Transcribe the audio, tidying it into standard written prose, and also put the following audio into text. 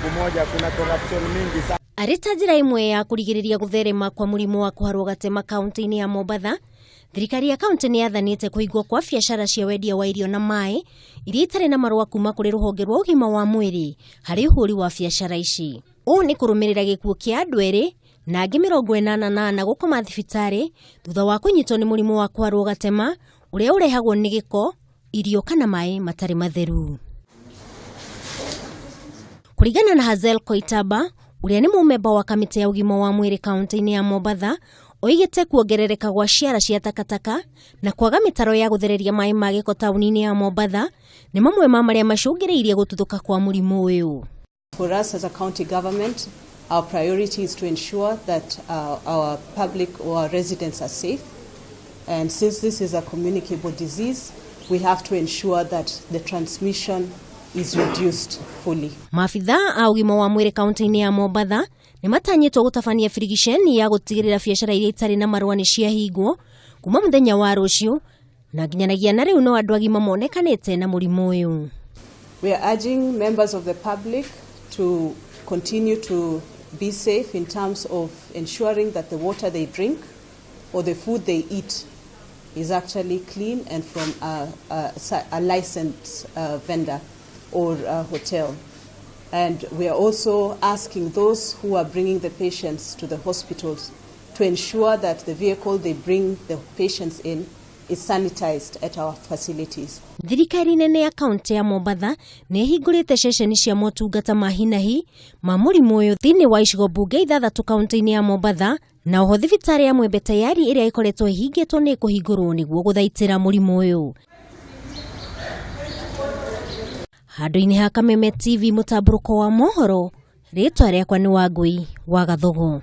siku moja, kuna corruption mingi sana. Arĩ ta njĩra ĩmwe ya kũrigĩrĩria gũtherema kwa mũrimũ wa kũharwo gatema kaunti-inĩ ya Mombatha, thirikari ya kaunti nĩ yathanĩte kũhingwo kwa biacara cia wendia wa irio na maĩ iria itarĩ na marũa kuma kũrĩ rũhonge rwa ũgima wa mwĩrĩ harĩ ũhũri wa biacara ici. Ũũ nĩ kũrũmĩrĩra gĩkuũ kĩa andũ erĩ na angĩ 84 gũkoma thibitarĩ thutha wa kũnyitwo nĩ mũrimũ wa kwarwo gatema ũrĩa ũrehagwo nĩ gĩko, irio kana maĩ matarĩ matheru. Kũringana na Hazel Koitaba, ũrĩa nĩ mũmemba wa kamĩtĩ ya ũgima wa mwĩrĩ kaunti-inĩ ya Mombatha, oigĩte kuongerereka gwa ciara cia takataka na kwaga mĩtaro ya gũthereria maĩ ma gĩko taũni-inĩ ya Mombatha nĩ mamwe ma marĩa macũngĩrĩirie gũtuthũka kwa mũrimũ ũyũ. For us as a county government, our priority is to ensure that our public or our residents are safe. And since this is a communicable disease, we have to ensure that the transmission is reduced fully. Maabitha a ũgima wa mwĩrĩ kaunti-inĩ ya Mombatha nĩ matanyĩtwo gũtabania birigiceni ya gũtigĩrĩra biacara iria itarĩ na marũa nĩ ciahingwo kuma mũthenya wa rũciũ na nginyanagia na rĩu no andũ agima monekanĩte na mũrimũ ũyũ. We are urging members of the public to continue to be safe in terms of ensuring that the water they drink or the food they eat is actually clean and from a licensed vendor or a hotel. And we are also asking those who are bringing the patients to the hospitals to ensure that the vehicle they bring the patients in is sanitized at our facilities. Thirikari nene ya kaunti ya Mombatha nĩ ĩhingũrĩte ceceni cia motungata ma hinahi ma mũrimũ ũyũ thĩinĩ wa icigo mbunge ithathatũ kaunti-inĩ ya Mombatha, na oho thibitarĩ ya Mwembe Tayari ĩrĩa ĩkoretwo ĩhingĩtwo nĩ ĩkũhingũrwo nĩguo gũthaitĩra mũrimũ ũyũ. Handũ-inĩ ha Kameme TV mũtambũrũko wa mohoro, rĩtwa rĩakwa nĩ Wangũi wa Gathogo.